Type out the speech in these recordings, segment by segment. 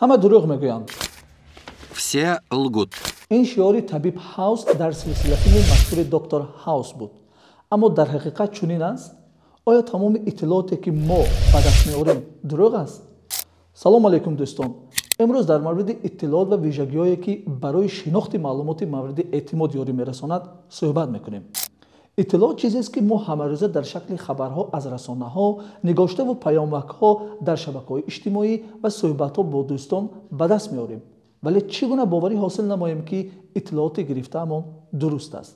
Ҳама дурӯғ мегӯянд. Все лгут. Ин шиори табиб Ҳаус дар силсилафилми машҳури «Доктор Ҳаус» буд. Аммо дар ҳақиқат чунин аст? Оё тамоми иттилооте, ки мо ба даст меорем, дурӯғ аст? Салому алайкум, дӯстон! Имрӯз дар мавриди иттилоот ва вижагиҳое, ки барои шинохти маълумоти мавриди эътимод ёрӣ мерасонад, суҳбат мекунем. Иттилоот чизест, ки мо ҳамарӯза дар шакли хабарҳо аз расонаҳо, нигоштаву паёмакҳо дар шабакаҳои иҷтимоӣ ва суҳбатҳо бо дӯстон ба даст меорем. Вале чӣ гуна боварӣ ҳосил намоем, ки иттилооти гирифтаамон дуруст аст?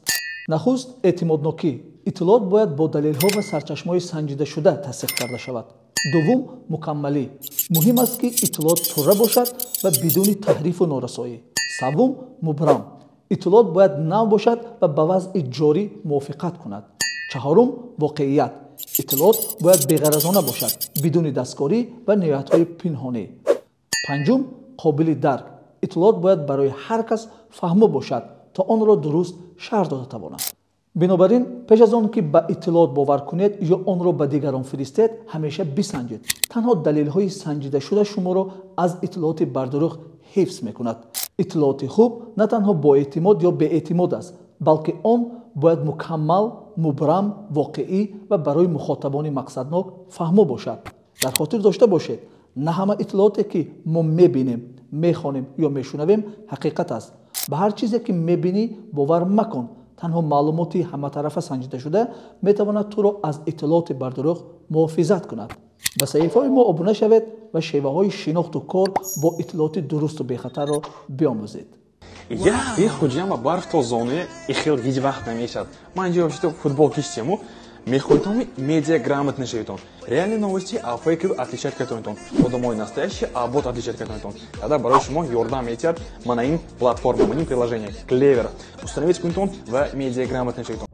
Нахуст, эътимоднокӣ. Иттилоот бояд бо далелҳо ва сарчашмаҳои санҷидашуда тасдиқ карда шавад. Дуввум, мукаммалӣ. Муҳим аст, ки иттилоот пурра бошад ва бидуни таҳрифу норасоӣ. Саввум, мубрам. Иттилоот бояд нав бошад ва ба вазъи ҷорӣ мувофиқат кунад. Чаҳорум, воқеият. Иттилоот бояд беғаразона бошад, бидуни дасткорӣ ва ниятҳои пинҳонӣ. Панҷум, қобили дарк. Иттилоот бояд барои ҳар кас фаҳмо бошад, то онро дуруст шарҳ дода тавонад. Бинобар ин, пеш аз он ки ба иттилоот бовар кунед ё онро ба дигарон фиристед, ҳамеша бисанҷед. Танҳо далелҳои санҷидашуда шуморо аз иттилооти бардурӯғ ҳифз мекунад. Иттилооти хуб на танҳо боэътимод ё беэътимод аст, балки он бояд мукаммал, мубрам, воқеӣ ва барои мухотабони мақсаднок фаҳмо бошад. Дар хотир дошта бошед, на ҳама иттилооте, ки мо мебинем, мехонем ё мешунавем, ҳақиқат аст. Ба ҳар чизе, ки мебинӣ, бовар макун. Танҳо маълумоти ҳаматарафа санҷидашуда метавонад туро аз иттилооти бардурӯғ муҳофизат кунад. Ба саҳифаҳои мо обуна шавед ва шеваҳои шинохту кор бо иттилооти дурусту бехатарро биомӯзед. Я хуҷама барф то зоне и хел ҳеҷ вақт намешавад. Ман инҷо вообще футбол киштему мехоҳитон медиа грамотно шавитон. Реальные новости а фейковый отличать катонитон. Одамои настоящий а бот отличать катонитон. Тогда барои шумо ёрдам метиҳад мана ин платформа, мана ин приложение Клевер. Установить кунитон ва медиа грамотно шавитон.